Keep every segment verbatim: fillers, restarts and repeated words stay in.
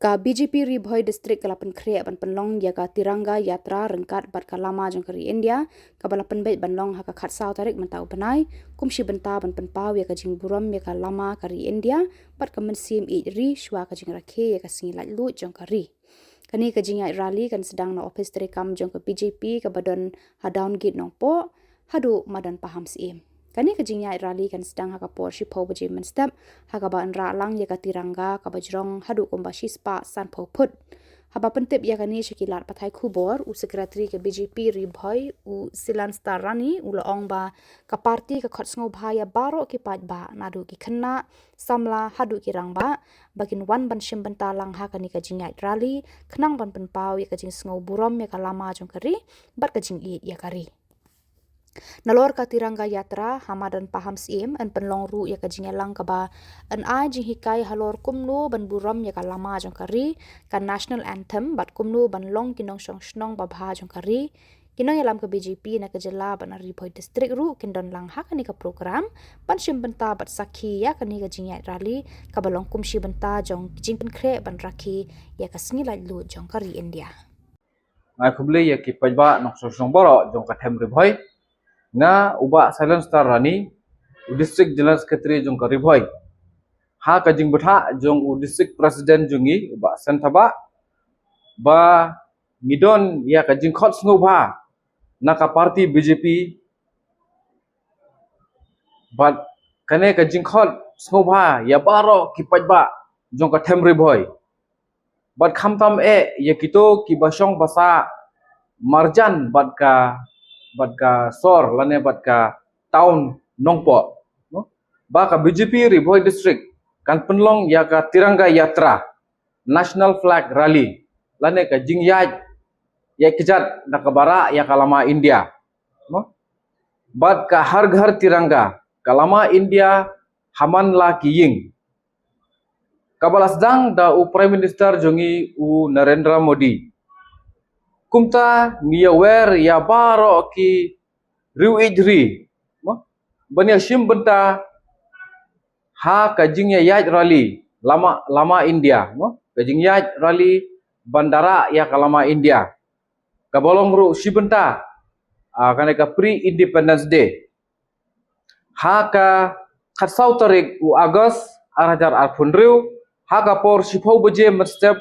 Ka B J P Ri Bhoi District ka la pynkhreh ban pynlong ïa ka Tiranga Yatra ryngkat bad ka lama jong ka ri India, kaba la pynbeit ban long ha ka khatsaw tarik mynta u bnai, kum shi bynta ban pynpaw ïa ka jingburom ïa ka lama ka ri India, bad ka mynsiem ïeit ri shuwa ka jingrakhe ïa ka sngi laitluid jong ka ri. Kane ka jingïaid rally kan sdang na ophis treikam jong ka B J P kaba don ha Downgate Nongpoh, haduh madan Pahamsyiem. Kane ka jingïaid rally kan sdang ha ka por shiphew baje mynstep, ha kaba yn rah lang ïa ka Tiranga kaba jrong haduh kumba shispah sanphew phut. Haba pyntip ïa kane sha ki lad pathai khubor, u Secretary ka B J P Ri Bhoi, u Silanstar Rani, u la ong ba ka party ka khot sngewbha ïa baroh ki paidbah, naduh ki khynnah, samla haduh ki rangbah, ba kin wan ban shim bynta lang ha kane ka jingïaid rally, khnang ban pynpaw ïa ka jingsngewburom ïa ka lama jong ka ri bad ka jingïeit ïa ka ri. Nalor ka Tiranga Yatra ha madan Pahamsyiem, yn pynlong ruh ïa ka jingïalang kaba yn ai jinghikai halor kumno ban burom ïa ka lama jong ka ri, ka National Anthem, bad kumno ban long ki nongshong shnong babha jong ka ri. Ki nongïalam ka B J P na ka jylla bad na Ri Bhoi District ruh kin don lang ha kane ka program ban shim bynta bad sakhi ïa kane ka jingïaid rally kaba long kum shi bynta jong ki jingpynkhreh ban rakhe ïa ka sngi laitluid jong ka ri India. Nga ai khublei ïa ki paidbah nongshong shnong baroh jong ka them Ri Bhoi. Nga u Bah Silanstar Rani, u District General Secretary jong ka Ri Bhoi. Ha ka jingbthah jong u District President jong ngi, u Bah Sen Thabah, ba ngi don ïa ka jingkhot sngewbha na ka party B J P, bad kane ka jingkhot sngewbha ïa baroh ki paidbah jong ka them Ri Bhoi. Bad khamtam eh ïa kito kiba shong basa marjan bad ka, bad ka sor lane bad ka town Nongpoh. Ba ka B J P Ri Bhoi District kan pynlong ïa ka Tiranga Yatra, National Flag Rally, lane ka jingïaid, ïaid kjat da kaba rah ïa ka lama India. Bad ka Har Ghar Tiranga, ka lama India ha man la ki ïing, kaba la sdang da u Prime Minister jong ngi u Narendra Modi. Kumta ngi ïawer ïa baroh ki riew ïeit ri, mo, ban ïa shim bynta ha ka jingïaid rally lama, lama India, mo, ka jingïaid rally ban da rah ïa ka lama India, kaba long ruh shi bynta, ah, kane ka pre-Independence Day. Ha ka khatsaw tarik u August ar hajar arphew hynriew, ha ka por shiphew baje mynstep,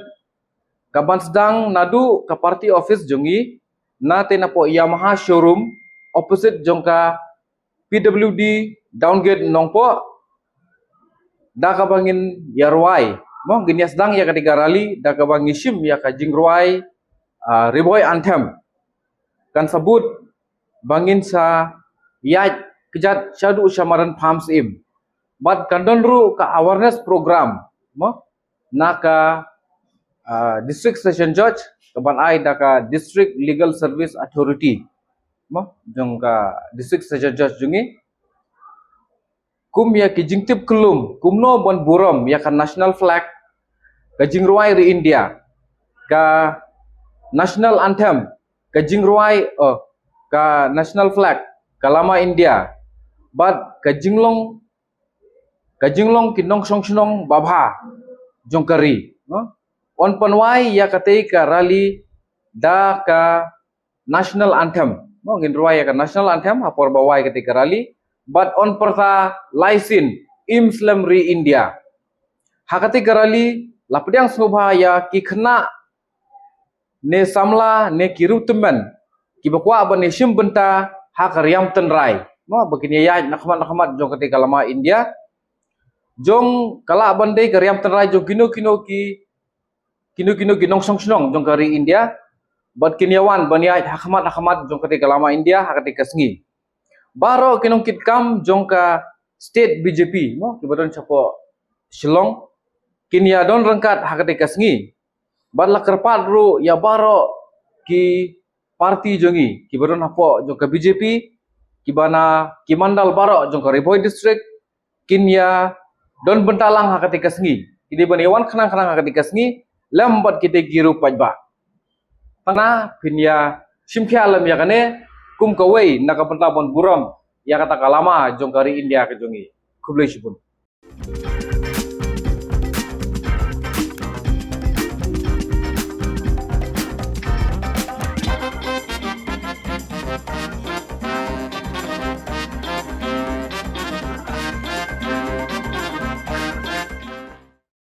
ka ban sdang naduh ka party office jong ngi, na te napoh Yamaha showroom, opposite jong ka P W D Downgate Nongpoh, da kaba ngin ïa rwai, mo, ngin ïa sdang ïa kata ka rally da kaba ngin shim ïa ka jingrwai, ah, Ri Bhoi Anthem. Kan sa bud ba ngin sa ïaid kjat shaduh sha madan Pahamsyiem. Bad kan don ruh ka awareness program, mo, na ka, ah, District Session Judge, ka ban ai da ka District Legal Service Authority, mo, jong ka District Session Judge jong ngi, kum ïa ki jingtip kyllum kumno ban burom ïa ka national flag, ka jingrwai ri India, ka national anthem, ka jingrwai, oh, ka national flag, ka lama India, bad ka jinglong, ka jinglong ki nongshong shnong babha jong ka ri, no? Yn pynwai ïa katei ka rally da ka national anthem. Mo, ngin rwai ïa ka national anthem ha por ba wai katei ka rally. Bad yn pyrta lai sien, Im slem ri India. Ha katei ka rally la pdiang sngewbha ïa ki khynnah ne samla ne ki riewtymmen kiba kwah ban ïa shim bynta ha ka riam tynrai, mo, ba kin ïa ïaid na khmat na khmat jong katei ka lama India. Jong ka lah ban dei ka riam tynrai jong kino kino ki, kino kino ki nongshong shnong jong ka ri India, bad kin ïa wan ban ïaid ha khmat ha khmat jong katei ka lama India ha katei ka sngi. Baroh ki nongkitkam jong ka state B J P, mo, kiba don shapoh Shillong, kin ïa don ryngkat ha katei ka sngi. Bad la kyrpad ruh ïa baroh ki party jong ngi kiba don hapoh jong ka B J P, kiba na ki mandal baroh jong ka Ri Bhoi District, kin ïa don bynta lang ha katei ka sngi. Ki dei ban ïa wan khnang khnang ha katei ka sngi lem bad kitei ki riew paidbah. Tang na phin ïa shim khia lem ïa kane kum kawei na ka bynta ban burom ïa kata ka lama jong ka ri India ka jong ngi. Khublei shibun.